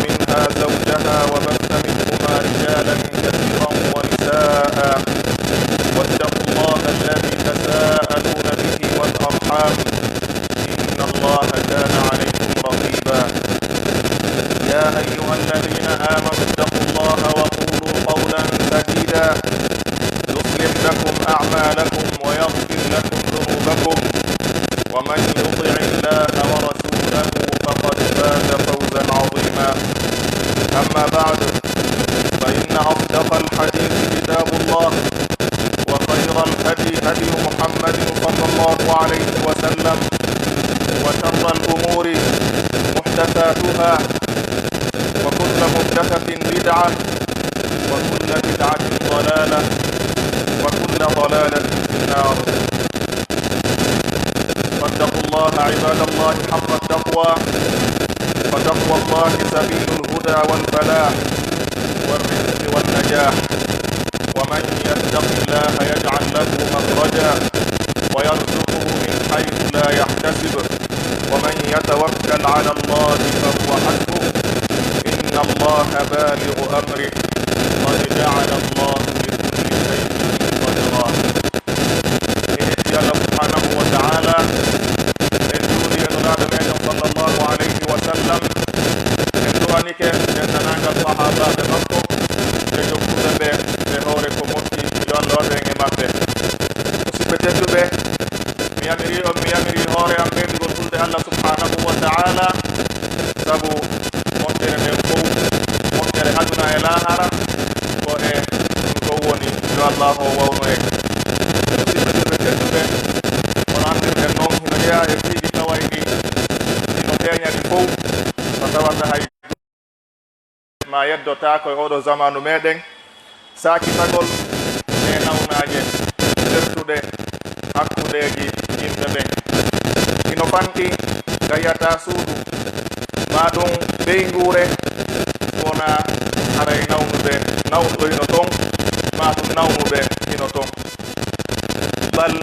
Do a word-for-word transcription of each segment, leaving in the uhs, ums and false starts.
منها زوجها وبث منهما رجالا كثيرا ونساء، واتقوا الله الذي تساءلون به والأرحام، إن الله كان عليكم رقيبا. يا أيها الذين آمنوا اتقوا الله وقولوا قولا سديدا، يصلح لكم أعمالكم ويغفر لكم ذنوبكم، ومن يطع الله ورسوله فقد فاز فوزا عظيما. أما بعد، فإن أصدق الحديث كتاب الله، وخير الهدي هدي محمد صلى الله عليه وسلم، وشر الأمور محدثاتها، وكل محدثة بدعة، وكل بدعة ضلالة، وكل ضلالة في النار. فاتقوا الله عباد الله حق التقوى، فتقوى الله سبيل الهدى والفلاح والرزق والنجاح. ومن يتق الله يجعل له مخرجا ويرزقه من حيث لا يحتسب، ومن يتوكل على الله فهو حسبه، إن الله بالغ أمره، قد جعل الله لكل شيء قدرا. En yetti Allah subhanahu wa ta'ala, en juuli e Nulaaɗo meɗen sallallahu alayhi wa sallam, en du'anike denndaangal sahaabaaɓe makko e jokkuɓe ɓe e hoore ko moƴƴi, yo Allah waɗu en e maɓɓe. Musidɓe tedduɓe, mi yamiri on, mi yamiri hoore am ɓeydugol hulde Allah subhanahu wa ta'ala, sabu moƴƴere nden fow, moƴƴere aduna e laahara, ko e ɗum ɗon woni, yo Allah o wawnu en. Musidɓe julɓe tedduɓe, kono anndirɗen non, hino jeyaa e piiji tawayɗi, hino feeñani fow, ko tawata hay ma yeddotaako e oɗo zamaanu meɗen, saakitagol e nawnaaje sertuɗe hakkundeeji yimɓe ɓen. Hino fanɗi ka yiyata suudu, maa ɗum ɓeynguure, wona haray nawnuɓe, nawnuɗo hino ton, maa ɗum nawnuɓe hino ton. Bal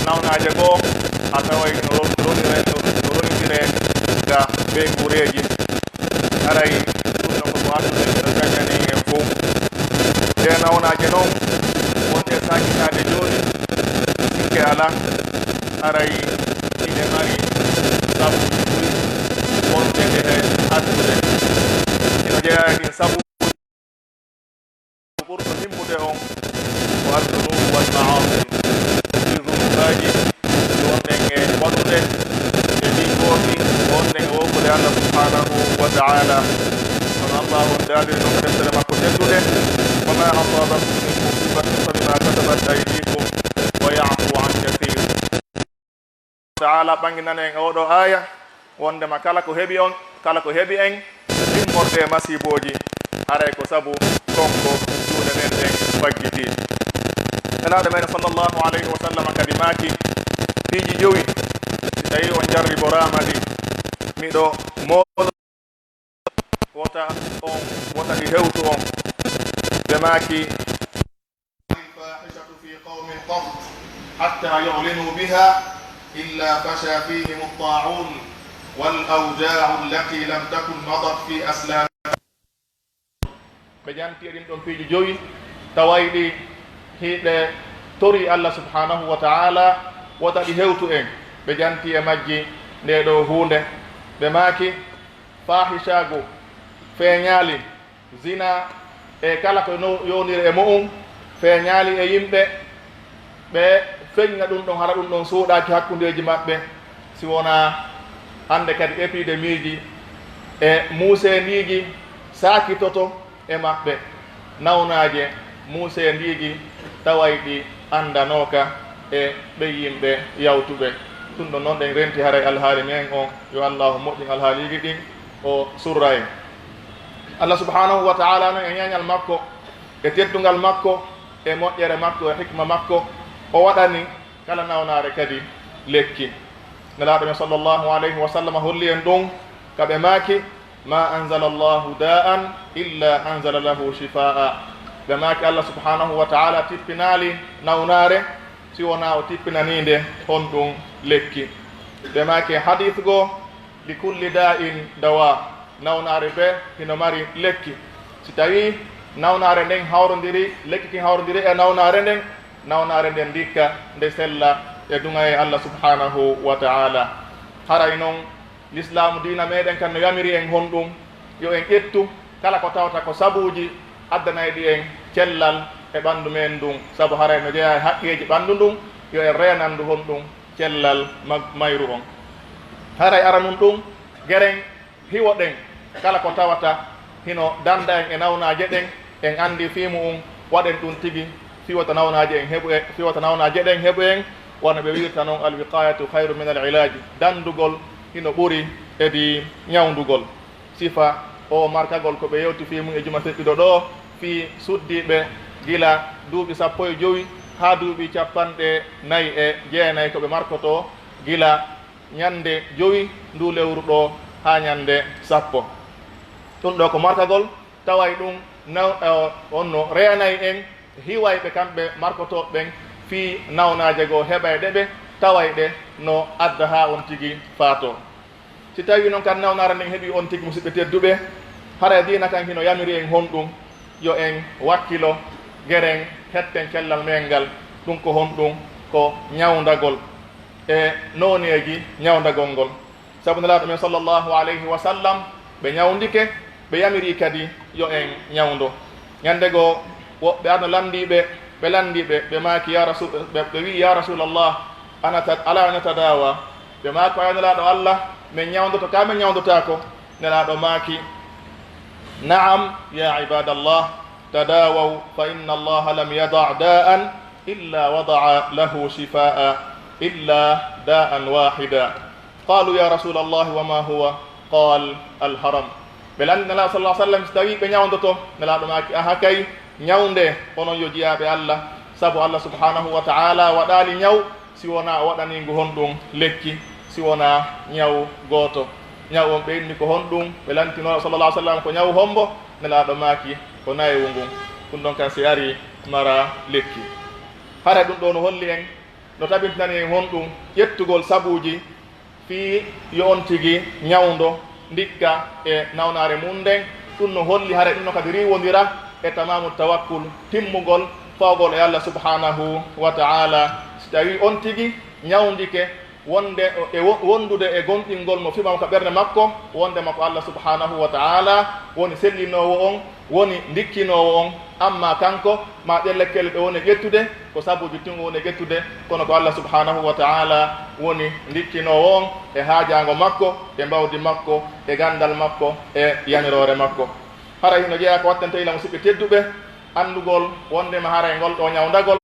nawnaaje goo, a taway no ron-, ronire-, no ronindire ka ɓeynguureeji. Haray ɗum no ko ko aduna no jañani en fow. Ɗee nawnaaje non, wonde saakitaade jooni, sikke alaa, haray hiɗe mari sabuuji buy wonde ɗe e addude. Hino jeyaa e ɗin sabu ɓurɗo himmude on ko addunuubu wal ma'asi, ɗi zunubaaji ɗi wonɗen e waɗude, e ɗi goopi ko wonɗen e wowlude Allah subhanahu wa ta'ala. Kono Allah on daaliri non ko deftere makko teddude, "Wa ma asabakum min musibatin fa bima kasabat aydikum wa ya'fu an kathir." Ta'ala ɓanginana en e oɗo aaya, wondema kala ko heɓi on, kala ko heɓi en, immorde e masiibooji, haray ko sabu kon ko juuɗe men ɗen faggitii. Nelaaɗo men sallallahu alayhi wa sallam kadi maaki, piiji jowi, si tawii on jarriboraama ɗi, miɗo moolo wota on, wota ɗi hewtu on. Ɓe maaki, الفاحشة في قوم قط حتى يعلنوا بها إلا فشا فيهم الطاعون والأوجاع التي لم تكن مضت في أسلافهم. Ɓe janti e ɗin ɗon piiji jowi, taway ɗi hiɓe torii Allah subhanahu wa ta'ala wota ɗi hewtu en. Ɓe janti e majji ndee ɗoo huunde. Ɓe maaki, faahisaagu feeñaali, zina e kala ko no-, yowndiri e mu'un feeñaali e yimɓe, ɓe feñna ɗum ɗon, hara ɗum ɗon suuɗaaki hakkundeeji maɓɓe, si wonaa hannde kadi epidemiiji e muuseendiiji saakitoto e maɓɓe, nawnaaje muuseendiiji taway ɗi anndanooka e ɓen yimɓe yawtuɓe. Ɗum ɗon non ɗen renti haray alhaali men on, yo Allaahu moƴƴin alhaaliiji ɗin, o surra en. Allah subhanahu wa ta'ala non e ñaañal makko, e teddungal makko, e moƴƴere makko, e hikma makko, o waɗani kala nawnaare kadi lekki. Nelaaɗo men sallallahu alayhi wa sallam holli en ɗum, ka ɓe maaki, "Ma anzala Allahu da'an illa anzala lahu shifaa." Ɓe maaki, Allah subhanahu wa ta'ala tippinaali nawnaare, si wonaa o tippinanii nde honɗum lekki. Ɓe maaki, hadith goo, "Li kulli da'in dawa." Nawnaare bee hino mari lekki. Si tawii nawnaare nden hawrondiri, lekki kin hawrondiri e nawnaare nden, nawnaare nden ndikka nde sella e duŋa e Allah subhaanahu wa ta'ala. Haray non, Lislaamu diina meɗen kan no yamiri en honɗun? Yo en ƴettu kala ko tawata ko sabuuji addanayɗi en cellal e ɓanndu men ndun, sabu haray no jeyaa e haqqeeji ɓanndu ndun, yo en reenandu honɗun? Cellal ma-, mayru on. Haray aranun ɗun, geren hiwoɗen kala ko tawata hino danda en e nawnaaje ɗen, en anndi fii mu'un, waɗen ɗun tigi fii wota nawnaaje en heɓu e, fii wota nawnaaje ɗen heɓu en, wano ɓe wi'irta non, "Al-wiqayatu khayru min al-ilaji." Dandugol hino ɓuri edi ñawndugol. Sifa oo markagol ko ɓe yewti fii mun e juma seɗɗiɗo ɗoo, fii suddiiɓe gila duuɓi sappo e jowi haa duuɓi capanɗe nayi e jeenay ko ɓe markotoo gila ñande jowi nduu lewru ɗoo haa ñande sappo. Ɗun ɗoo ko markagol, taway ɗun naw-, eh, on no reenay en hiwayɓe kamɓe markotooɓe ɓen fii nawnaaje goo heɓayɗe ɓe, tawayɗe no adda haa on tigi faatoo. Si tawii non kan nawnaare nden heɓii on tigi, musiɓɓe tedduɓe, haray diina kan hino yamiri en honɗun? Yo en wakkilo geren hetten cellal men ngal. Ɗun ko honɗun? Ko ñawndagol e nooneeji ñawndagol ngol. Sabu Nelaaɗo men sallallahu alayhi wa sallam, ɓe ñawndike, ɓe yamiri kadi yo en ñawndo. Ñande goo, woɓɓe arno lanndii ɓe, ɓe lanndii ɓe, ɓe maaki, "Ya Rasul-," ɓe, ɓe wi'i, "Ya Rasulallah, ana ta-, ala natadawa?" Ɓe maaki, "Yo Nelaaɗo Allah, men ñawndoto kaa men ñawndotaako?" Nelaaɗo maaki, "Na'am, ya ibadallah, tadawaw, fa inna Allaha lam yada' da'an illa wada'a lahu shifa'a, illa da'an wahida." Qalu, "Ya Rasulallah, wa ma huwa?" Qal, "Al-haram." Ɓe lanndi Nelaaɗo sallallahu alaihi wasallam si tawii ɓe ñawndoto, Nelaaɗo maaki, "Aha kay, ñawnde onon yo jiyaaɓe Allah, sabu Allah subhanahu wa ta'ala waɗaali ñaw si wonaa o waɗanii ngu honɗun lekki, si wonaa ñaw gooto." Ñaw on ɓe inni ko honɗun? Ɓe lanndinoo sallallahu alaihi wasallam ko ñaw hombo? Nelaaɗo maaki ko nayewu ngun. Ɗun ɗon kan si arii mara lekki. Haray ɗun ɗoo no holli en, no tabintinani en honɗun? Ƴettugol sabuuji fii yo on tigi ñawndo ndikka e nawnaare mun nden, ɗun no holli haray ɗun no kadi riiwondira e tamamu tawakkul, timmugol fawgol e Allah subhanahu wa ta'ala. Si tawii on tigi ñawndike wonde e wo-, wondude e gomɗingol mo fiɓama ka ɓernde makko, wondema ko Allah subhanahu wa ta'ala woni sellinoowo on, woni ndikkinoowo on, amma kanko, maa ɗen lekkele ɗe woni ƴettude, ko sabuuji tun o woni ƴettude, kono ko Allah subhanahu wa ta'ala woni ndikkinoowo on e haajaango makko, e mbawdi makko, e ganndal makko, e yamiroore makko. Haray hino jeyaa ko wattante ila musiɓɓe tedduɓe, anndugol wondema haray ngol ɗoo ñawndagol,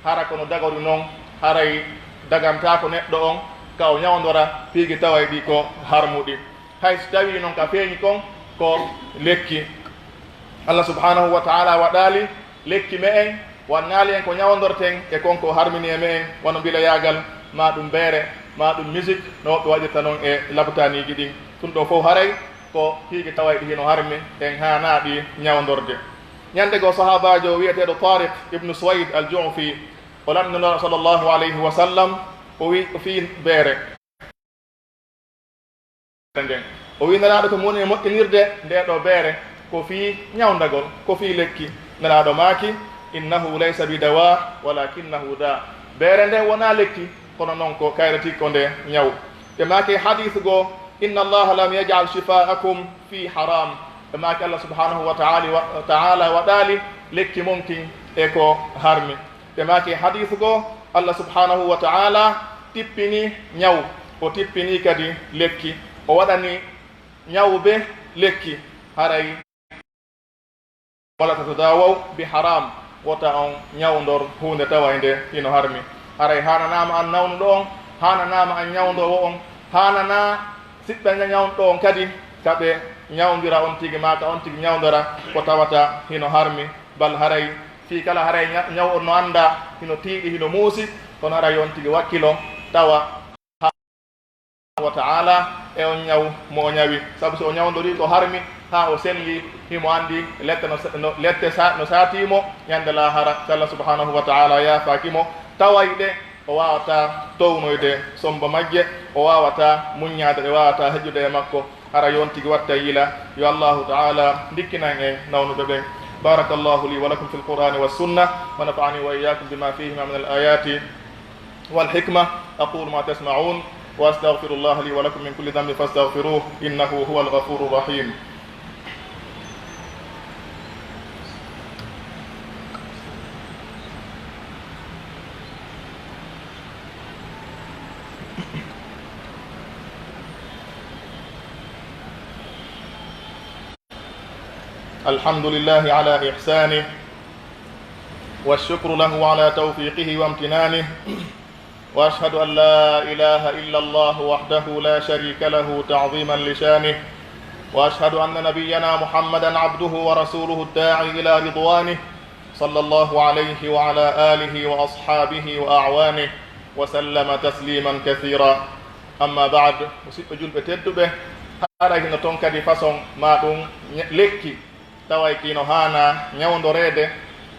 hara kono dagori non, haray dagantaako neɗɗo on ka o ñawndora piiji tawayɗi ko harmuɗi. Hay si tawii non ka feeñi kon ko lekki. Allah subhanahu wa ta'ala waɗaali lekki me'en, wannaali en ko ñawndorten e kon ko harmini e me'en, wano mbilayaagal, maa ɗum beere, maa ɗum misik, no woɓɓe waɗirta non e labtaaniiji ɗin. Ɗum ɗoo fow haray ko piiji tawayɗi hino harmi, en haanaa ɗi ñawndorde. Ñande goo, sahaabaajo wi'eteeɗo Tariq ibnu Suwayd al-Ju'fi, o lanndinoo sallallahu alayhi wa sallam, o wi-, o fii beere nden. O wi Nelaaɗo, ko mi woni e moƴƴinirde ndee ɗoo beere, ko fii ñawndagol, ko fii lekki? Nelaaɗo maaki, "Innahu laysa bi dawa, walakinnahu da." Beere nden wonaa lekki, kono non ko kayre tigi ko nde ñaw. Ɓe maaki hadiis goo, "Inna Allaha lam yaj'al shifaakum fi haram." Ɓe maaki Allah subhanahu wa ta'ala wa-, ta'ala waɗaali lekki mon kin e ko harmi. Ɓe maaki hadiis goo, Allah subhanahu wa ta'ala tippini ñaw, o tippini kadi lekki, o waɗani ñaw be lekki, haray wala tatadawaw bi haram, wota on ñawndor huunde tawaynde hino harmi. Haray haananaama an nawnuɗo on, haananaama an ñawndoowo on, haananaa siɓɓe ña-, ñawnuɗo on kadi ka ɓe ñawndira on tigi, maa ka on tigi ñawndora ko tawata hino harmi, bal haray fii kala haray ña-, ñaw on no anndaa hino tiiɗi, hino muusi, kono haray on tigi wakkilo tawa wa ta'ala e on ñaw mo o ñawi. Sabu si o ñawndori ko harmi, haa o selli, himo anndi lette no sa-, no, lette sa-, no saatii mo ñande laahara, si Allah subhanahu wa ta'ala yaafaaki mo. Tawayɗe O waawataa townoyde sombo majje, o waawataa muññaade, ɗe waawataa heƴude e makko, hara yontigi wattay yila. Yo Allahu Ta'ala ndikkinan en nawnuɓe ɓen. بارك الله لي ولكم في القرآن والسنة، ونفعني وإياكم بما فيهما من الآيات والحكمة. أقول ما تسمعون، وأستغفر الله لي ولكم من كل ذنب فاستغفروه، إنه هو الغفور الرحيم. الحمد لله على إحسانه، والشكر له على توفيقه وامتنانه، وأشهد أن لا إله إلا الله وحده لا شريك له تعظيما لشانه، وأشهد أن نبينا محمدا عبده ورسوله الداعي إلى رضوانه، صلى الله عليه وعلى آله وأصحابه وأعوانه وسلم تسليما كثيرا. أما بعد، musidɓe julɓe tedduɓe, haray hino ton kadi façon ma ɗum ñe-, lekki, taway ki no haana ñawndoreede,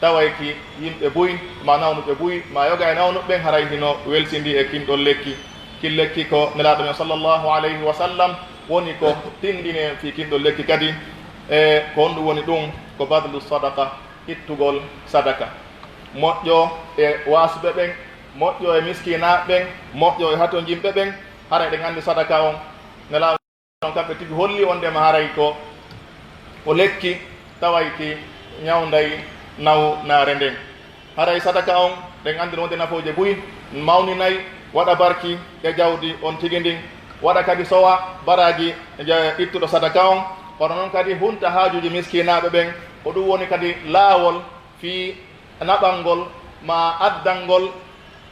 taway ki yimɓe buy, ma nawnuɓe buy, ma yoga e nawnuɓe ɓen, haray hino welsindi e kin ɗon lekki. Kin lekki ko Nelaaɗo men sallallahu alayhi wa sallam woni ko tindini en fii kin ɗon lekki kadi. E ko honɗum woni ɗum? Ko badlu sadaqa, ittugol sadaka. Moƴƴo e waasuɓe ɓen, moƴƴo e miskinaaɓe ɓen, moƴƴo e hatonjinɓe ɓen, haray ɗen anndi sadaka on. Nelaaɗo on kamɓe tigi holli wonndema haray ko, ko lekki taway ki ñawnday nawnaare nden. Haray sadaka on, ɗen anndino wonde nafooje buy, mawninay, waɗa barki e jawdi on tigi ndin, waɗa kadi sowa baraaji je ittuɗo sadaka on, kono non kadi hunta haajuuji miskinaaɓe ɓen. Ko ɗum woni kadi laawol fii naɓangol maa addangol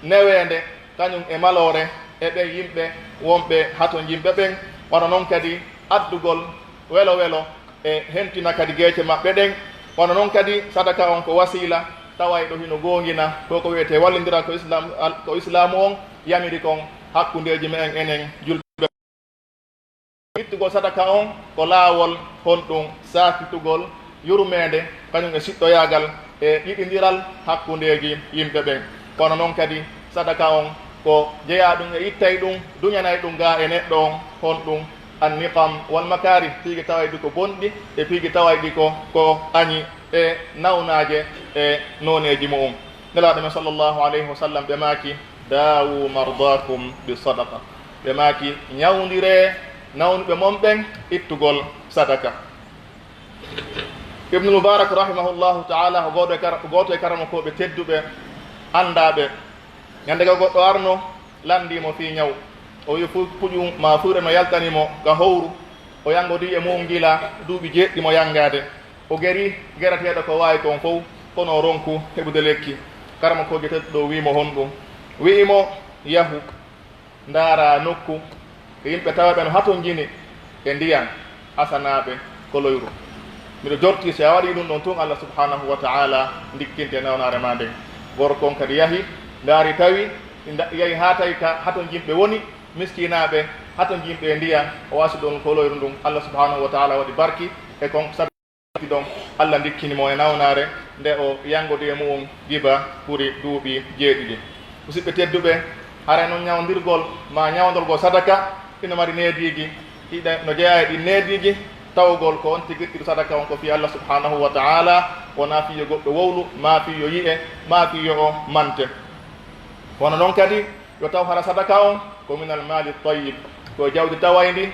neweende kañum e maloore e ɓen yimɓe wonɓe hatonjinɓe ɓen, wano non kadi addugol welo welo e hentina kadi geece maɓɓe ɗen. Wano non kadi sadaka on ko wasiila tawayɗo hino goongina ko ko wi'etee wallindiral ko Islam, al-, ko Islaamu on yamiri kon hakkundeeji me'en enen julɓe. Ittugol sadaka on ko laawol honɗum? Saakitugol yurmeende, kañum e siɗɗoyaagal e yiɗindiral hakkundeeji yimɓe ɓen. Kono non kadi, sadaka on ko jeyaa ɗum e ittay ɗum, duñanay ɗum gaa e neɗɗo on, honɗum? An niqam wal makaari, piiji tawayɗi ko bonɗi e piiji tawayɗi ko, ko añi e nawnaaje e nooneeji mu'um. Nelaaɗo men sallallahu alayhi wa sallam ɓe maaki, "Daawu mardaakum bi sadaqa." Ɓe maaki, "Ñawndiree nawnuɓe mon ɓen ittugol sadaka." Ibnu Mubarak rahimahullahu ta'ala ko gooto e kara-, ko gooto e karamokooɓe tedduɓe anndaaɓe. Ñande ka goɗɗo arno, lanndii mo fii ñaw. O wi'i fu-, puƴu maa fuyre no yaltani mo ka howru. O yanngodi e mu'um gila duuɓi jeeɗiɗi mo yanngaade. O geri gerateeɗo ko waawi kon fow, kono o ronku heɓude lekki. Karamokoojo tedduɗo wi'i mo honɗum? Wi'i mo, "Yahu, ndaaraa nokku e yimɓe tawaaɓe no hatonjini e ndiyan, asanaaɓe koloyru. Miɗo jortii si a waɗii ɗum ɗon tun, Allah subhanahu wa ta'ala ndikkinte nawnaare maa nden." Gorko on kadi yahi, ndaari, tawi nda-, yahi haa tawi ka hatonjinɓe woni, miskinaaɓe hatonjinɓe e ndiyan, o wasi ɗon koloyru ndun. Allah subhanahu wa ta'ala waɗi barki e kon. Ɗon, Allah ndikkini mo e nawnaare nde o yanngodi e mu'um giba ɓuri duuɓi jeeɗiɗi. Musidɓe tedduɓe, haray non ñawndirgol maa ñawndorgol sadaka ino mari neediiji, hiɗa no jeyaa e ɗin neediiji, tawgol ko on tigi ittiri sadaka on ko fii Allah subhanahu wa ta'ala, wonaa fii yo goɗɗo wowlu, maa fii yo yi'e, maa fii yo o mante. Kono non kadi, yo taw hara sadaka on ko minal maali tayyib, ko jawdi tawayndi,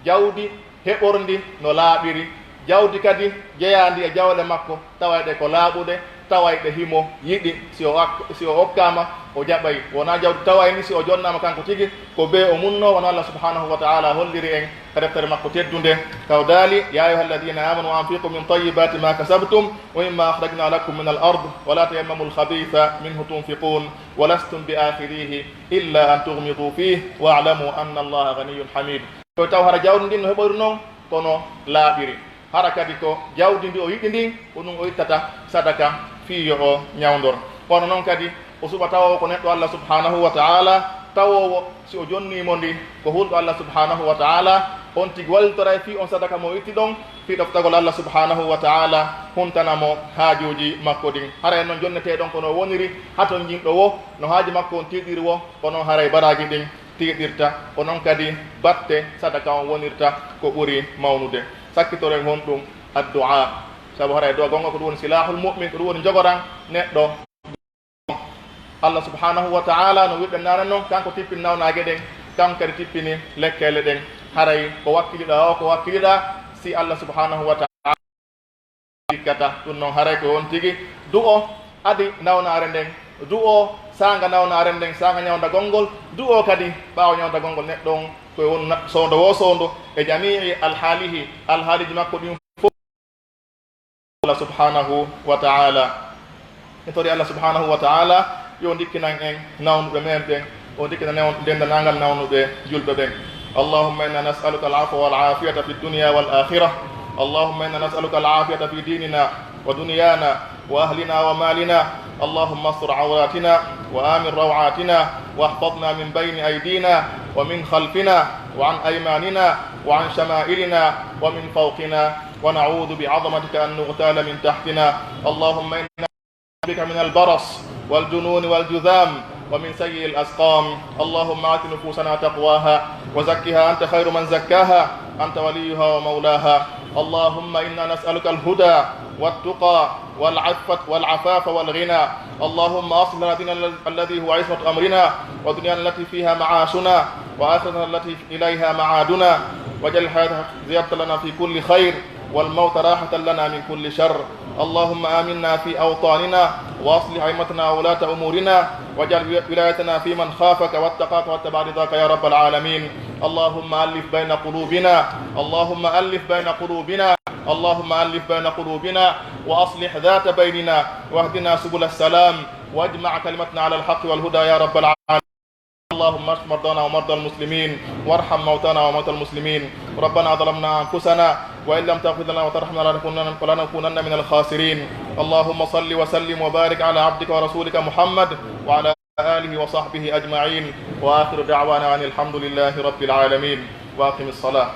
jawdi heɓorndi no laaɓiri, jawdi kadi jeyaandi e jawle makko, tawayɗe ko laaɓuɗe, tawayɗe himo yiɗi, si o ak-, si o okkaama, o jaɓay. Wonaa jawdi tawayndi, si o jonnaama kanko tigi, ko bee o munnoo, wano Allah subhanahu wa ta'ala holliri en ka deftere makko teddunde, ka o daali, "يا أيها الذين آمنوا أنفقوا من طيبات ما كسبتم ومما أخرجنا لكم من الأرض ولا تيمموا الخبيث منه تنفقون ولستم بآخذيه إلا أن تغمضوا فيه واعلموا أن الله غني حميد." Ko taw hara jawdi ndin no heɓori non, kono laaɓiri. Hara kadi ko jawdi ndi o yiɗi ndin, ko ɗum o ittata sadaka fii yo o ñawndor. Kono non kadi, o suɓa tawoowo ko neɗɗo Allah subhanahu wa ta'ala, tawoowo si o jonnii mo ndi, ko hulɗo Allah subhanahu wa ta'ala, On tigi wallitoray fii on sadaka mo o itti ɗon, fii ɗoftagol Allah subhanahu wa ta'ala, huntana mo haajuuji makko ɗin. Haray non jonneteeɗo on ko no woniri, hatonjinɗo woo, no haaji makko on tiiɗiri woo, ko non haray baraaji ɗin tiiɗirta, ko non kadi batte sadaka on wonirta ko ɓuri mawnude. Sakkitoren honɗun? Addu'a. Sabu haray du'a gonnga ko ɗun woni silahul mu'min, ko ɗun woni jogoran neɗɗo. Allah subhanahu wa ta'ala no wi'irɗen naane non, kanko tippini nawnaage ɗen, kanko kadi tippini lekkeele ɗen. Haray ko wakkiliɗaa o, ko wakkiliɗaa, si Allah subhanahu wa ta'ala tikkata ɗun non, haray ko on tigi du'o adi nawnaare nden, du'o saanga nawnaare nden, saanga ñawndagol ngol, du'o kadi ɓaawo ñawndagol ngol neɗɗo on, ko e wonu na-, soondo woo soondo, e jami'i alhaalihi, alhaaliji makko ɗin fow. Allah subhanahu wa ta'ala. En tori Allah subhanahu wa ta'ala yo ndikkinan en nawnuɓe men ɓen, o ndikkina newn-, denndanangal nawnuɓe julɓe ɓen. اللهم إنا نسألك العفو والعافية في الدنيا والآخرة. اللهم إنا نسألك العافية في ديننا ودنيانا وأهلنا ومالنا. اللهم استر عوراتنا وآمن روعاتنا واحفظنا من بين أيدينا ومن خلفنا وعن أيماننا وعن شمائلنا ومن فوقنا ونعوذ بعظمتك أن نغتال من تحتنا. اللهم إنا نعوذ بك من البرص والجنون والجذام ومن سيء الأسقام. اللهم آت نفوسنا تقواها وزكها أنت خير من زكاها أنت وليها ومولاها. اللهم إنا نسألك الهدى والتقى والعفة والعفاف والغنى. اللهم أصلح لنا ديننا الذي هو عصمة أمرنا ودنيانا التي فيها معاشنا وآخرتنا التي إليها معادنا واجعل الحياة زيادة لنا في كل خير والموت راحة لنا من كل شر. اللهم آمنا في أوطاننا وأصلح أئمتنا وولاة أمورنا واجعل ولايتنا في من خافك واتقاك واتبع رضاك يا رب العالمين. اللهم ألف بين قلوبنا، اللهم ألف بين قلوبنا، اللهم ألف بين قلوبنا وأصلح ذات بيننا واهدنا سبل السلام واجمع كلمتنا على الحق والهدى يا رب العالمين. اللهم اشف مرضانا ومرضى المسلمين وارحم موتانا وموتى المسلمين. ربنا ظلمنا أنفسنا وإن لم تغفر لنا وترحمنا لنكونن، لنكونن من الخاسرين. اللهم صل وسلم وبارك على عبدك ورسولك محمد وعلى آله وصحبه أجمعين. وآخر دعوانا أن الحمد لله رب العالمين. وأقم الصلاة.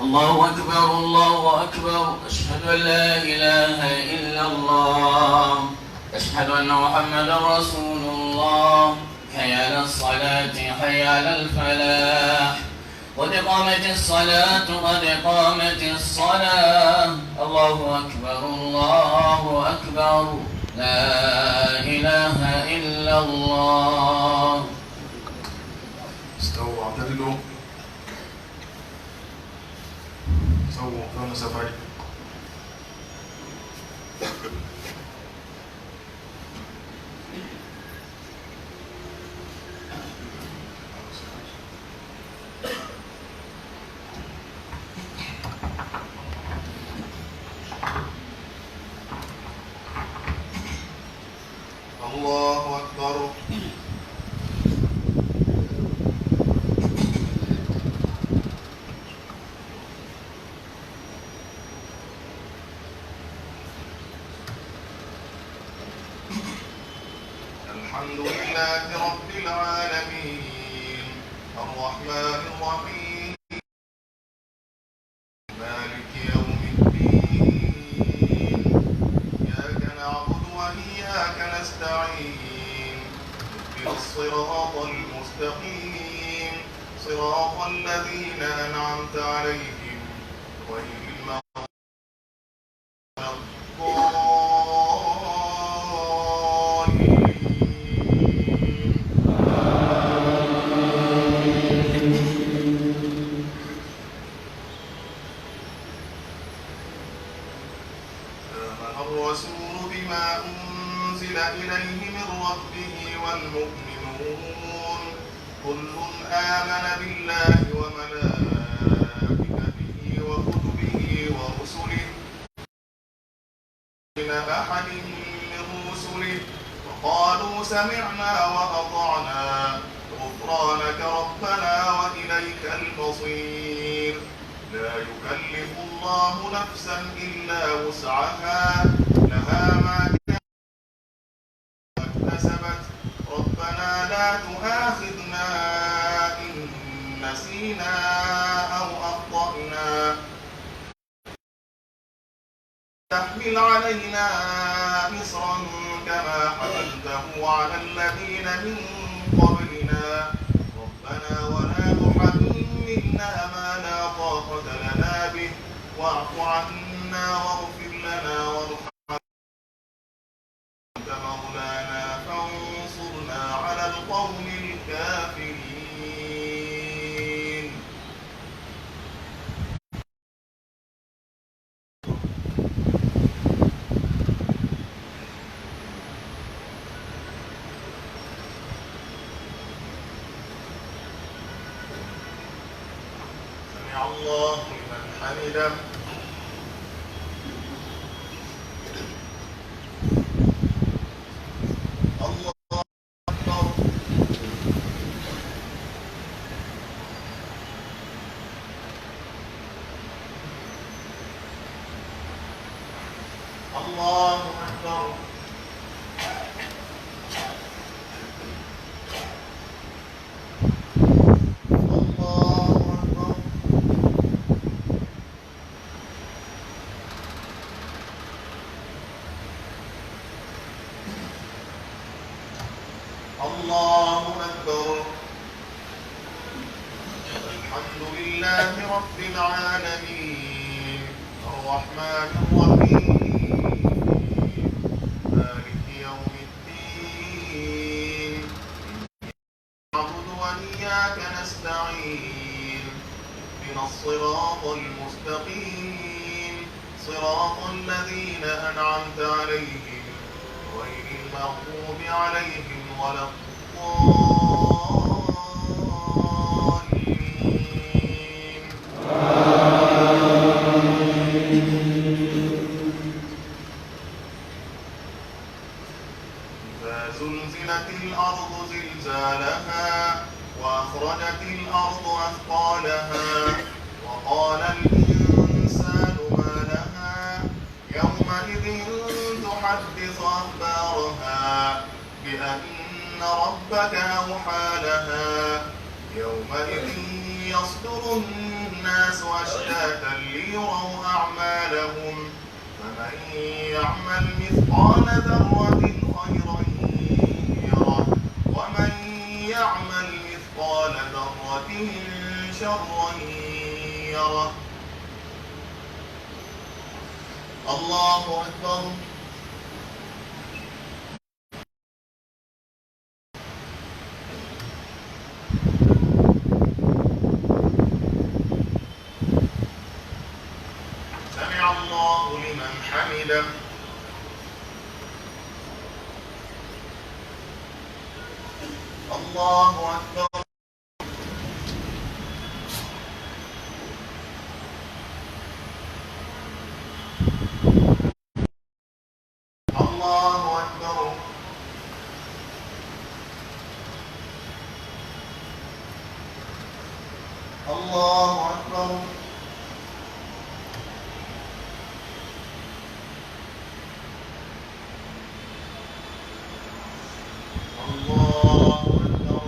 الله أكبر، الله أكبر، أشهد أن لا إله إلا الله، أشهد أن محمدا رسول الله، حي على الصلاة، حي على الفلاح، قد قامت الصلاة، قد قامت الصلاة. الله أكبر، الله أكبر. لا إله إلا الله. استووا واعتدلوا. استووا كما سفري. الله أكبر. الحمد لله رب العالمين. الرحمن الرحيم. مالك يوم الدين. إياك نعبد وإياك نستعين. اهدنا الصراط المستقيم. صراط الذين أنعمت عليهم غير المغضوب آمن الرسول بما أنزل إليه من ربه والمؤمنون، كل آمن بالله وملائكته وكتبه ورسله من أحد من رسله وقالوا سمعنا وأطعنا غفرانك ربنا وإليك إليك المصير. لا يكلف الله نفسا إلا وسعها، لها ما اكتسبت. ربنا لا تؤاخذنا إن نسينا أو أخطأنا. تحمل علينا إصرا كما حملته على الذين من قبلنا. ربنا ولا تحملنا ما لا طاقة لنا به، واعف عنا واغفر لنا وارحمنا، أنت مولانا فانصرنا على القوم الكافرين. سمع الله لمن حمده. الله أكبر. الله أكبر. الله أكبر. الله أكبر. الحمد لله رب العالمين. الرحمن الرحيم. مالك يوم الدين. نعبد وإياك نستعين. اهدنا الصراط المستقيم. صراط الذين أنعمت عليهم غير المغضوب عليهم ولا الضالين. إذا زلزلت الأرض زلزالها وأخرجت الأرض أثقالها وقال الإنسان ما لها يومئذ تحدث أخبارها بأن ربك أوحى لها يومئذ يصدر الناس أشتاتا ليروا أعمالهم فمن يعمل مثقال ذرة خيرا يره ومن يعمل مثقال ذرة شرا يره. الله أكبر. سمع الله لمن حمده. الله أكبر. الله أكبر. الله أكبر. الله أكبر.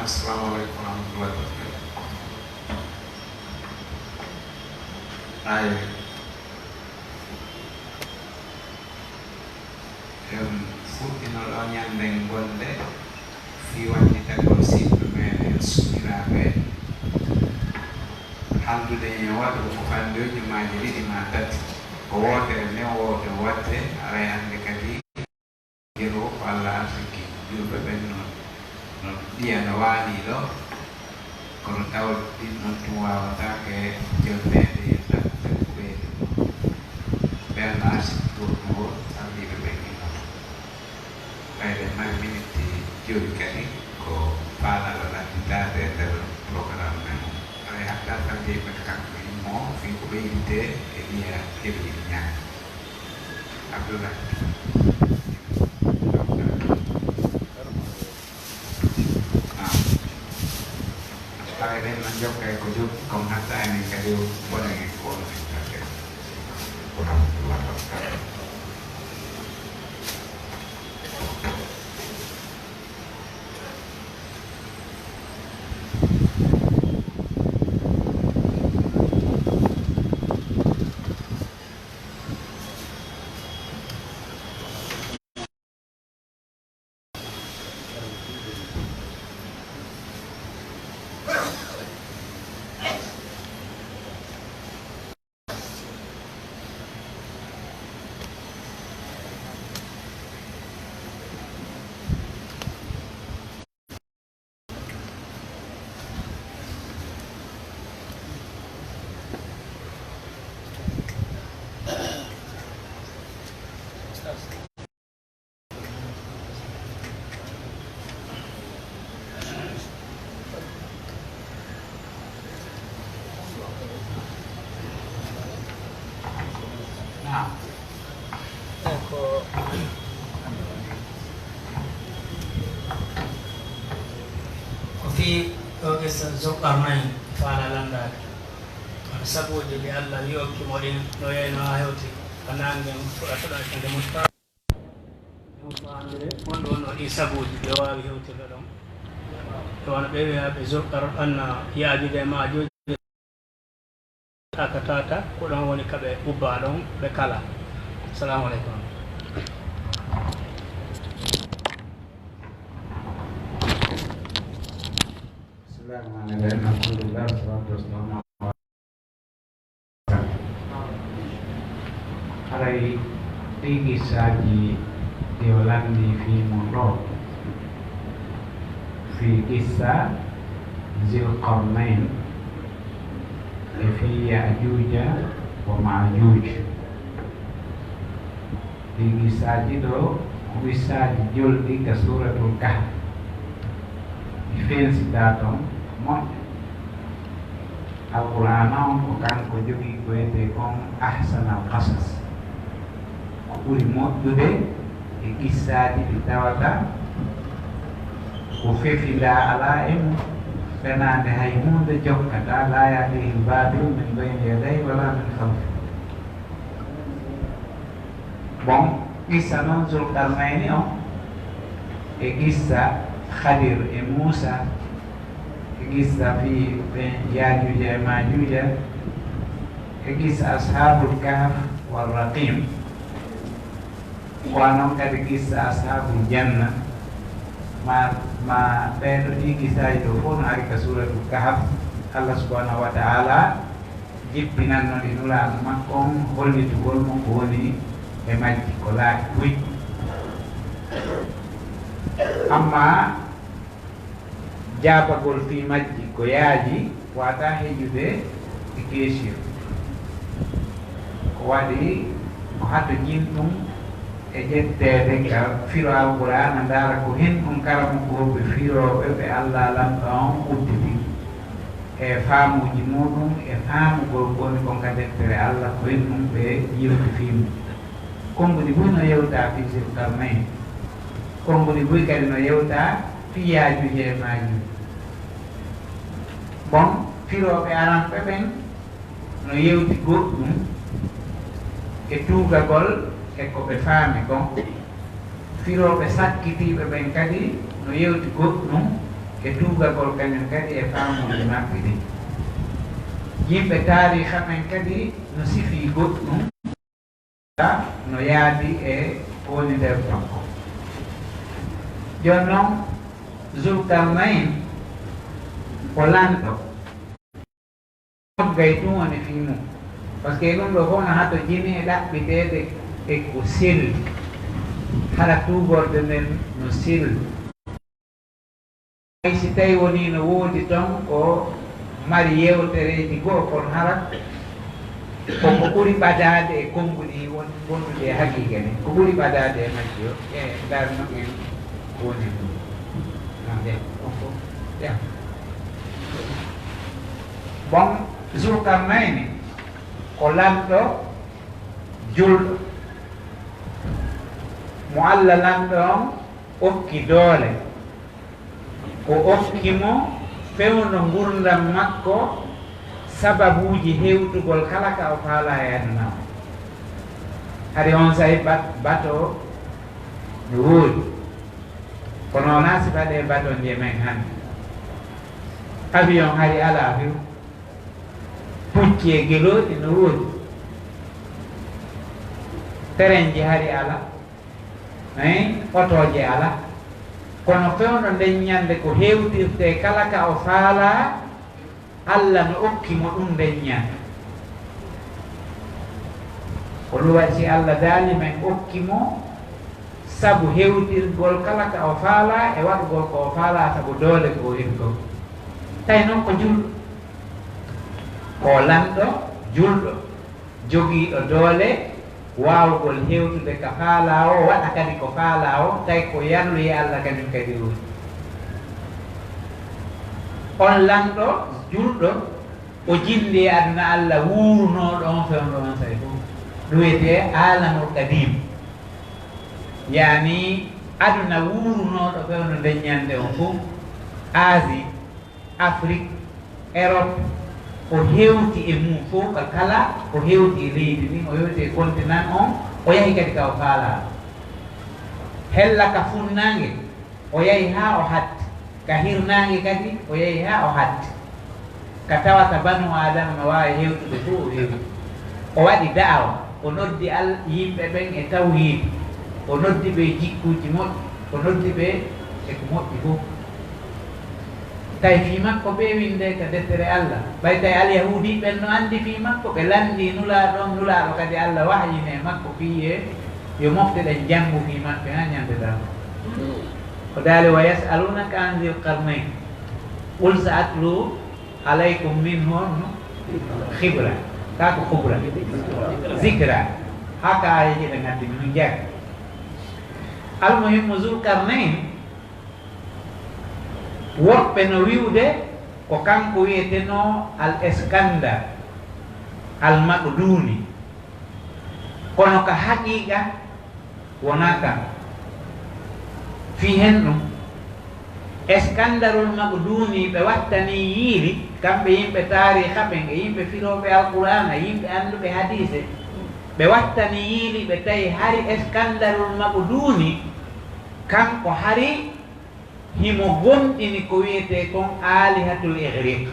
Assalamu alaikum warahmatullahi wabarakatuh. Aye. En fuɗɗino ɗo ɲannden gonde fii wallitagol siɓɓe meɗen sunniraaɓe. Haaldude en e waɗude ko fanndoyde maaje ɗiɗi maa tati. Ko wootere nden wowten waɗde, aray hannde kadi. Yeru ko Alla arsiki julɓe ɓen non, non ɗiya no waalii ɗo, kono tawa ɗin non tun waawataake jonneede e ɗaɓɓude ko ɓeyduɗo. Ɓe Alla arsiki goɗɗungol sarɗiiɓe ɓen immoto. Ɓayde mari minitti jowi kadi ko faalaaɗo lannditaade e nder programme men o. Aray hatta sarɗiiɓe ɓen kamɓe immoo fii ko ɓeyditee e ɗiya keɓi ñaama. Abdoulaye. Naam. Aray ɓen non jokka e ko jokki kon hatta enen kadi o bonen e ko woni men tawde. Ko rahmatullah wabarakatuh. Naam. Eyi, ko, ko fii ɗo qissa Zulqarnayn faalaa lanndaade. Kono sabuuji ɗi Alla wi'i okki mo ɗin no yeeyno haa hewti ko naange fuɗata ɗon e kende Musa. Ɗum ko anndude wonɗo won o ɗii sabuuji ɗi o waawi hewtirde ɗon. E wano ɓe wi'aa ɓe Zulqarnayn, Yaajuuja e Maajuuja. Aka tata, ko ɗon woni ka ɓe ubbaa ɗon, ɓe kala. Salaamu aleykum. Bismillaahi rahmaani rahiim. Alhamdulillaah, wa salaatu wa salaamu alaa. Haray ɗii qissaaji ɗi o lanndii fii mun ɗoo, fii qissa Zil Qarnayn e fii Yaajuuja wa Maajuuj. Ɗii qissaaji ɗoo, ko qissaaji jolɗi ka Suuratul Kahf. Ɗi fensitaa ton moƴƴa. Alqur'aana on ko kanko jogii ko wi'etee kon ahsanal qasas. Ko ɓuri moƴƴude e qissaaji ɗi tawata ko fefindaa alaa e mun, fenaande hay huunde jokkataa, laa ya'tiihil baatilu min bayni yadayhi wa laa min khalfihi. Bon, qissa non Zulqarnayni on, e qissa Khadir e Muusa, e qissa fii ɓen Yaajuuja e Maajuuja, e qissa Ashaabul Kahf war Raqiim. Ko non kadi qissa Ashaabul Janna, ma, ma ɓee ɗoo ɗii qissaaji ɗoo fow no ari ka Suuratul Kahf. Allah subhanahu wa ta'ala jippinanno ɗi Nulaaɗo makko on, hollitugol mo ko woni e majji, ko laati buy. Ammaa jaabagol fii majji ko yaaji, waataa heƴude e keesiyo. Ko waɗi ko hato jin ɗum e ƴetteede ka firo Alqur'aana, ndaara ko hen ɗum karamokooɓe firooɓe ɓe Alla Lanɗo on udditi. E faamuuji muuɗum, e faamugol ko woni kon ka deftere Alla, ko en ɗum ɓe yewti fii mum. Konguɗi buy no yewta fii Zil Qarnayn. Konguɗi buy kadi no yewta fii Yaajuuja e Maajuuja. Bon, firooɓe aranɓe ɓen no yewti goɗɗum e tuugagol e ko ɓe faami kon. Firooɓe sakkitiiɓe ɓen kadi no yewti goɗɗum e tuugagol kañum kadi e faamuuji maɓɓe ɗin. Yimɓe taariixa ɓen kadi no sifii goɗɗum, no yaadi e ko woni nder ton kon. Jooni non, Zulkarnayn ko lanɗo. Noggay tun woni fii mun. Parce que ɗum ɗoo fof no hatojini e ɗaɓɓiteede e ko selli. Hara tuugorde nden no selli. Hay si tawii wonii no woodi ton ko mari yewtereeji goo, kono hara ko ko ɓuri ɓadaade e konnguɗi won-, wondude e haqiiqa ni. Ko ɓuri ɓadaade e majji o, e ndarno en ko woni ɗum. Non de, on fof, ya. Bon, Zulkarnayni ko lanɗo julɗo, mo Alla lanɗo on okki doole, o okki mo fewndo ngurndan makko, sababuuji hewtugol kala ka o faalaa e aduna on. Hari on saa'i bat-, bato no woodi, kono wonaa sifa ɗee batonji e men hannde. Avion hari alaa few. Pucci e gelooɗi no woodi. Terenji hari alaa. Hein? Otooje alaa. Kono fewndo nden ñande ko hewtirtee kala ka o faalaa, Alla no okki mo ɗum nden ñande. Ko ɗum waɗi si Alla daali men okki mo sabu hewtirgol kala ka o faalaa e waɗugol ko o faalaa sabu doole ko o heɓi kon. Tawi non ko julɗo, ko lanɗo julɗo, jogiiɗo doole waawugol hewtude ka faalaa o, waɗa kadi ko faalaa o, tawi ko yarluyee Alla kañum kadi woni. On lanɗo julɗo, o jindi e aduna Alla wuurunooɗo on fewndo on saa'i fof. Ɗum wiyetee Aalamul Qadiim. Yaani aduna wuurunooɗo fewndo nden ñande on fof, Asie, Afrik, Erop, o hewti e mum fof ka kala, o hewti e leydi ndin, o hewti e continent on, o yahi kadi ka o faalaa. Hella ka funnaange, o yahi haa o hatti. Ka hirnaange kadi, o yahi haa o hatti. Ka tawata banu Aadama no waawi hewtude fof, o hewti. O waɗi da'awa, o noddi Al-, yimɓe ɓen e tawhiid, o noddi ɓe e jikkuuji moƴƴi, o noddi ɓe e ko moƴƴi fof. Tawi fii makko ɓe winndee ka deftere Alla. Ɓay tawi Alyahuudi ɓen no anndi fii makko, ɓe lanndii Nulaaɗo on, Nulaaɗo kadi Alla wahyini e makko fii e yo mofte ɗen janngu fii maɓɓe haa ñande darngal. O daali, "Wa yas'alunaka an Zil Qarnayn. Qul sa atlu alaykum minhu khibra." Kaa ko khubra. Zikra. Haa ka aayeeje ɗen haddi min janngi. Almuhimmu, Zul Qarnayn, woɓɓe no wi'ude ko kanko wi'etenoo Al Eskandar Al Maqduuni, kono ka haqiiqa wonaa kanko. Fii hen ɗum, Eskandarul Maqduuni ɓe wattanii yiili, kamɓe yimɓe taariixa ɓen e yimɓe firooɓe Alqur'aana, yimɓe annduɓe hadiise, ɓe wattanii yiili ɓe tawi hari Eskandarul Maqduuni, kanko hari himo gomɗini ko wi'etee kon aalihatul igriq,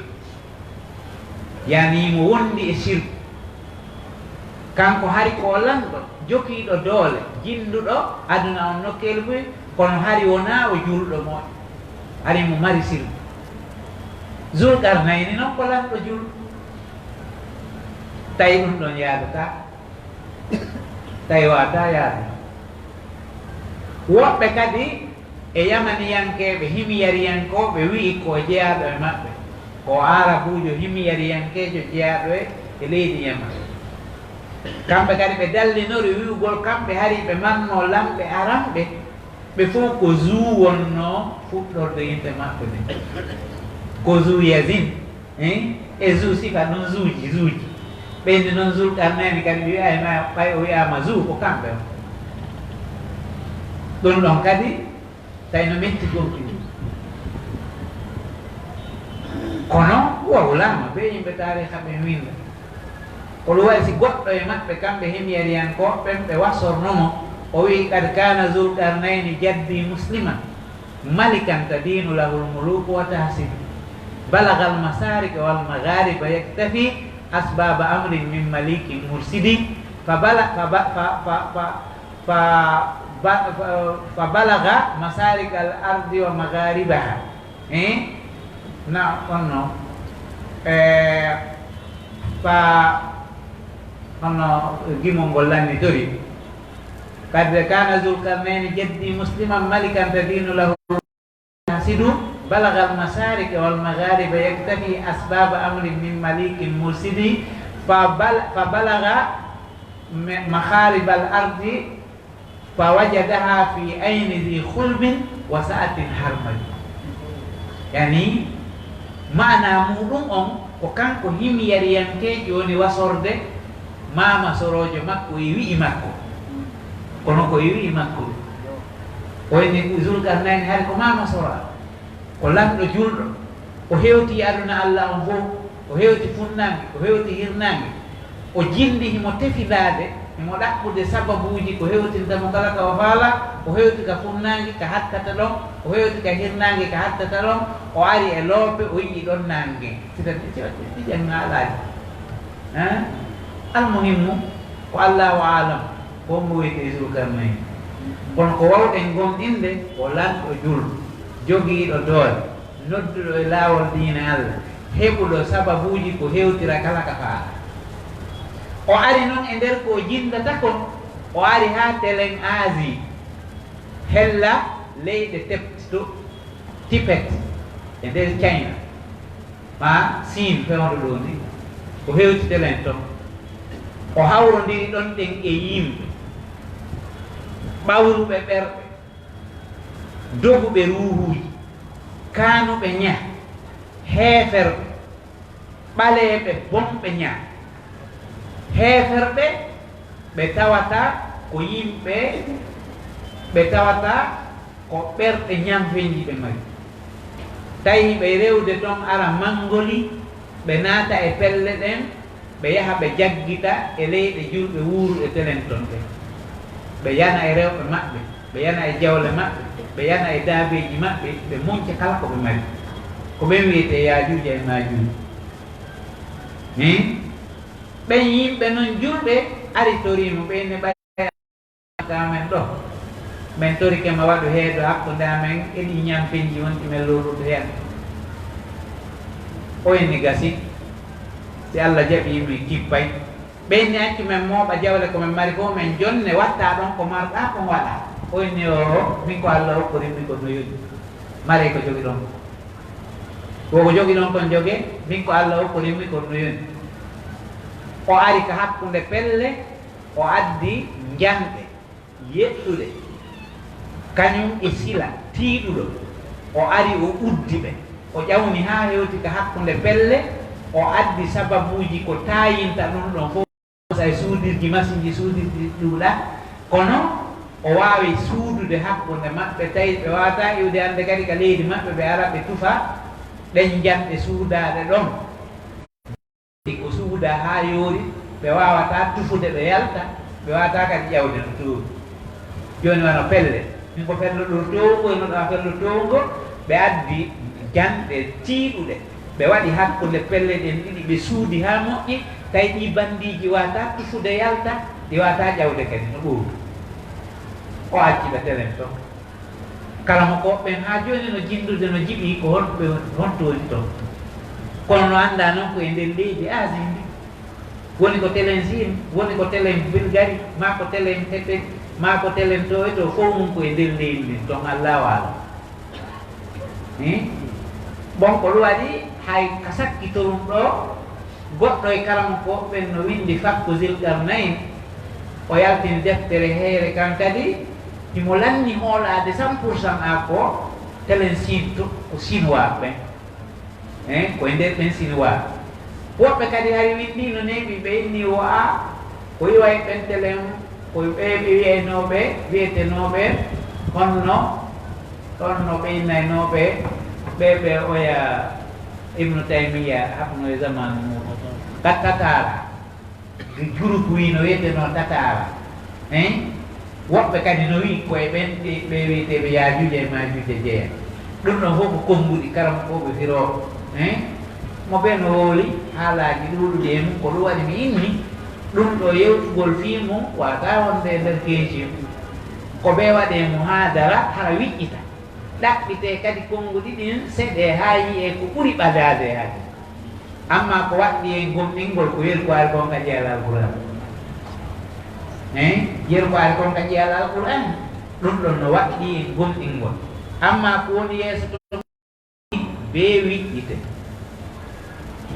yaani himo wondi e sirku. Kanko hari ko o lanɗo, jogiiɗo doole, jinnduɗo aduna on nokkeeli buy, kono hari wonaa o julɗo moƴƴo, hari mo mari sirku. Zulqarnayni non ko lanɗo julɗo, tawi ɗum ɗon yaadataa. Tawi waataa yaade. Woɓɓe kadi e yamaniyankeeɓe himiyariyankooɓe wi'i ko o jeyaaɗo e maɓɓe, ko o aarabuujo himiyariyankeejo jeyaaɗo e, e leydi Yaman. Kamɓe kadi ɓe dallinori wi'ugol kamɓe hari ɓe marnoo lamɓe aranɓe, ɓe fow ko Zu wonnoo fuɗɗorde yimɓe maɓɓe ɓen. Ko Zu Yazin, hein? E Zu sifa ɗon Zuuji, Zuuji. Ɓeydi non Zulqarnayni kadi ɓe wi'ay ma, ɓay o wi'aama Zu ko kamɓe on. Ɗum ɗon kadi, tawi no metti gomɗinde. Kono wowlaama, ɓe yimɓe taariixa ɓen winnda. Ko ɗum waɗi si goɗɗo e maɓɓe, kamɓe himyariyankooɓe ɓen, ɓe wasorno mo, o wi'i, "Qad kaana Zulqarnayni jaddi musliman." ملكا تدين له الملوك وتحسد. بلغ المشارق والمغارب يقتفي أسباب أمر من مليك مرشد. فبل-، فب-، ف-، ف-، ف-، ف-، ب-، ف-، فبلغ مشارق الأرض ومغاربها. Eh? Na, on no. Eh, fa, on no, gimol ngol lannitori. قد كان ذو القرنين جدي مسلما ملكا تدين له تحسد. بلغ المشارق والمغارب يقتفي أسباب أمر من مليك مرشد. فبل-، فبلغ م-، مغارب الأرض فوجدها في عين ذي خلب وسعة هرمد. Yani, maanaa muuɗum on ko kanko himyariyankeejo woni wasorde maama soroojo makko e wi'i makko. Kono ko e wi'i makko. O inni Zulkarnayni hari ko maama soraa. Ko lanɗo julɗo. O hewtii aduna Alla on fow. O hewti funnaange, o hewti hirnaange. O jilli himo tefilaade, himo ɗaɓɓude sababuuji ko hewtinta mo kala ka o faalaa. O hewti ka funnaange ka hattata ɗon, o hewti ka hirnaange ka hattata ɗon. O ari e loope, o yi'i ɗon naange. Sita ɗiɗi ŋaalaaji. Eh? Almuhimmu, ko Allaahu aalam, ko mo wiyetee Zulkarnayni. Kono ko wawɗen gomɗinde, ko lanɗo julɗo, jogiiɗo doole, nodduɗo e laawol diine Alla, heɓuɗo sababuuji ko hewtira kala ka faala. O ari non e nder ko o jindata kon, o ari haa telen Asie, hella leyɗe Tepto, Tibet, e nder China. Maa Siin fewndo ɗoo ni, o hewti telen ton. O hawrondiri ɗon ɗen e yimɓe ɓawruɓe ɓerɗe, doguɓe ruuhuuji, kaanuɓe ña, heeferɓe, ɓaleeɓe, bonɓe ña. Heeferɓe ɓe tawata ko yimɓe, ɓe tawata ko ɓerɗe ñanfenji ɓe mari. Tawi hiɓe rewde ton ara Mangoli, ɓe naata e pelle ɗen, ɓe yaha ɓe jaggita e leyɗe julɓe wuuruɗe telen ton ɗen. Ɓe yana e rewɓe maɓɓe, ɓe yana e jawle maɓɓe, ɓe yana e daabeeji maɓɓe, ɓe munca kala ko ɓe mari. Ko ɓen wiyetee Yaajuuja e Maajuuja. Hin? Ɓen yimɓe non julɓe ari torii mo, ɓe inni ɓay ka men ɗo. Men torike ma waɗu heedo hakkunde amen e ɗii ñanfenji wonɗi men lowlude heen. O inni gasi. Si Alla jaɓii, mi kippay. Ɓe inni accu men mooɓa jawle ko men mari fof, men jonne watta ɗon ko marɗaa kon waɗaa. O inni, "Oo, min ko Alla okkorimmi ko no yoni. Maree ko jogiɗon ko. Wo ko jogiɗon kon jogee, min ko Alla okkorimmi ko no yoni." O ari ka hakkunde pelle, o addi njanɗe yeɗɗuɗe, kañum e sila tiiɗuɗo. O ari, o uddi ɓe, o ƴawni haa hewti ka hakkunde pelle, o addi sababuuji ko taayinta ɗum ɗon fof. Sa e suudirji masinji, suudirji ɗuuɗa, kono o waawi suudude hakkunde maɓɓe, tawi ɓe waawataa iwde hannde kadi ka leydi maɓɓe, ɓe ara ɓe tufa ɗen njanɗe suudaaɗe ɗon. Ko suudaa haa yoori, ɓe waawataa tufude ɓe yalta, ɓe waawataa kadi ƴawde no toowi. Jooni wano pelle, min ko fello ɗo toowngo, e no ɗaa fello toowngo, ɓe addi janɗe tiiɗuɗe, ɓe waɗi hakkunde pelle ɗen ɗiɗi, ɓe suudi haa moƴƴi, tawi ɗii banndiiji waawataa tufude yalta, ɗi waawataa ƴawde kadi no ɓooru. O acci ɓe telen ton. Kala mo ko ɓen haa jooni no jinndude no jiɓi ko honɓe, honto woni ton. Kono no anndaa non ko e nder leydi Asie ndi. Woni ko telen Siin, woni ko telen Bulgari, maa ko telen Tibet, maa ko telen to e to, fow mum ko e nder leydi ndin, ton Allaahu aalam. Hin? Bon, ko ɗum waɗi hay ka sakkitorum ɗo, goɗɗo e karamokooɓe ɓen no winndi fakku Zilkarnayn, o yaltini deftere heere kan kadi, himo lanni hoolaade cent pour cent a ko telen Siin to, ko Chinois ɓen. Eh, ko e nder ɓen Sinwaa. Woɓɓe kadi hari winndii no neeɓi, ɓe inni wo a ko iwa e ɓen telen, ko ɓe ɓe wi'aynooɓe, wi'etenooɓe honno, honno ɓe innaynooɓe, ɓe ɓe oya Ibnu Taymiya haɓno e zamaanu muuɗum. Ka Tataara. Juruku wii no wi'etenoo Tataara. Hein? Woɓɓe kadi no wi'i ko e ɓen ɗi ɓe wi'eteeɓe Yaajuuja e Maajuuja jeyaa. Ɗun ɗon fow ko konnguɗi karamokooɓe firooɓe, eh? Mo ɓen hooli haalaaji ɗuuɗuɗi e mun, ko ɗun waɗi mi inni ɗun ɗoo yewtugol fii mun, waataa wonde e nder keeci. Ko ɓe waɗee muhaadara hara wiƴƴita. Ɗaɓɓitee kadi konnguɗi ɗin, seɗee haa yi'ee ko ɓuri ɓadaade e hakkee. Ammaa ko waɗɗii en gomɗingol ko yerkuwaari kon ka jeyaa Alqur'aan. Eh? Yerkuwaari kon ka jeyaa Alqur'aan. Ɗun ɗon no waɗɗii en gomɗingol. Ammaa ko woni yeeso ton, bee wiƴƴite.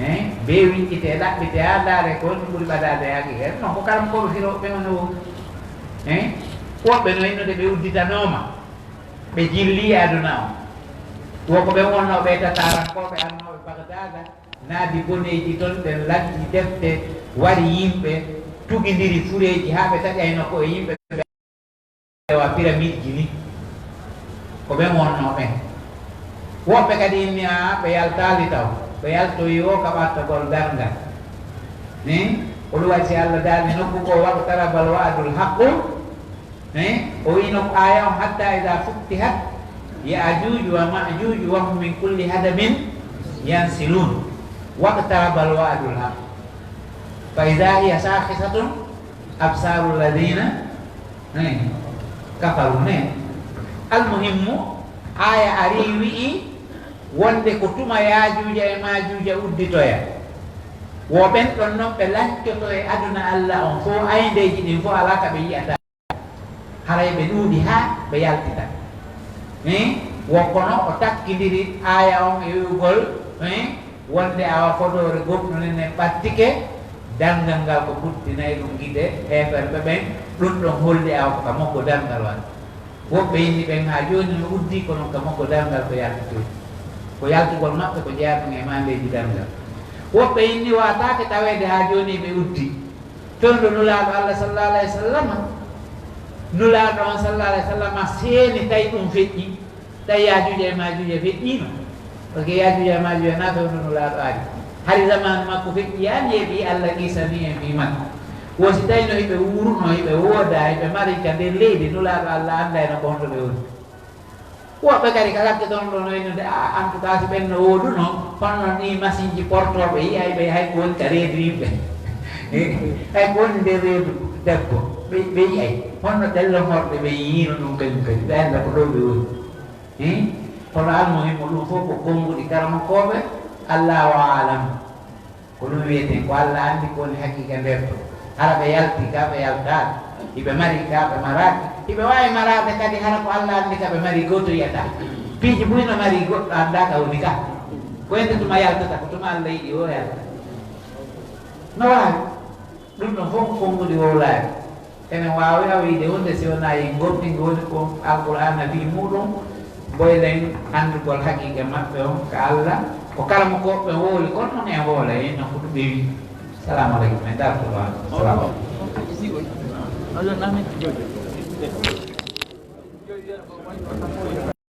Eh? Bee wiƴƴite, ɗaɓɓitee haa ndaaree ko honɗun ɓuri ɓadaade e hakkee. Non ko karamokooɓe firooɓe ɓen woni woo. Eh? Woɓɓe no innude ɓe udditanooma. Ɓe jillii aduna on. Wo ko ɓen wonnoo ɓee tataarankooɓe arnooɓe Bagdaada, naadi boneeji ton, ɓen lanti defte, wari yimɓe, tugindiri fureeji haa ɓe taƴayno ko e yimɓe ɓe wa piramidji ni. Ko ɓen wonnoo ɓen. Woɓɓe kadi inni, aa, ɓe yaltaali taw. Ɓe yaltoyi wo ka ɓattagol darngal. Ni, ko ɗun waɗi si Alla daali nokku goo, waqtarabal wa'dul haqqu, Eh, o wi'ino ko aaya on, "Hatta idaa futtihat Ya'juuju wa Ma'juuju wa hum min kulli hadabin yansiluun. Waqtarabal wa'dul haqq. Fa idaa hiya shaakhisatun absaarul laziina, eh, kafaru." Ne. Almuhimmu, aaya arii wi'i wonde ko tuma Yaajuuja e Maajuuja udditoya. Wo ɓen ɗon non ɓe lancoto e aduna Alla on fow, ayndeeji ɗin fow alaa ka ɓe yi'ata. Haray ɓe ɗuuɗi haa ɓe yaltita. Hein? Wo kono o takkindiri aaya on e wi'ugol, hein, wonde awa fodoore gomɗunde nden ɓattike, darngal ngal ko ɓuttinay ɗum gite heeferɓe ɓen, ɗum ɗon holli awa ko ka makko darngal woni. Woɓɓe inni ɓen haa jooni no uddii, kono ka makko darngal ko yaltitoyi. Ko yaltugol maɓɓe ko jeyaa ɗum e maandeeji darngal. Woɓɓe inni waataake taweede haa jooni ɓe uddii. Toon ɗo Nulaaɗo Allah, sallallahu alayhi wa sallam, Nulaaɗo on, sallallahu alayhi wa sallam, seeni tawi ɗum feƴƴi, tawi Yaajuuja e Maajuuja feƴƴiima. Parce que Yaajuuja e Maajuuja na fewndo Nulaaɗo ari. Hari zamaanu makko feƴƴiyaani e ɓii Allah Iisa ni e ɓii makko. Wo si tawino hiɓe wuuruno, hiɓe woodaa, hiɓe mari ka nder leydi, Nulaaɗo Allah anndayno ko honto ɓe woni. Woɓɓe kadi ka lakke ton ɗo no innude, "Ah, en tout cas, si ɓen no wooduno, kono non nii masinji portooɓe yi'ay ɓe hay ko woni ka reedu yimɓe." Hay ko woni nder reedu debbo, ɓe, ɓe yi'ay. Honno tellomorɓe ɓe yi'ino ɗum kañum kadi, ɓe annda ko ɗo ɓe woni. Hmm? Kono almuhimmu ɗum fof ko konnguɗi karamokooɓe, Allahu aalam. Ko ɗum wiyeten ko Alla anndi ko woni haqiiqa nder ton. Hara ɓe yalti ka ɓe yaltaali, hiɓe mari ka ɓe maraaki, hiɓe waawi maraade kadi hara ko Alla anndi ka ɓe mari gooto yi'ataa. Piiji buy no mari goɗɗo anndaa ka woni ka. Ko ende tuma yaltata, ko tuma Alla yiɗi o yalta. No waawi. Ɗum ɗon fof ko konnguɗi wowlaari. Enen waawi wiide huunde si wonaa en gomɗingol woni ko Alqur'aana fii muuɗum, mboylen anndugol haqiiqa maɓɓe on ka Alla, ko karamokooɓe ɓen wowli kon, non en wowla, en non ko ɗum ɓe wi'i. Salaamu aleykum, en darto ɗo. Salaamu aleykum.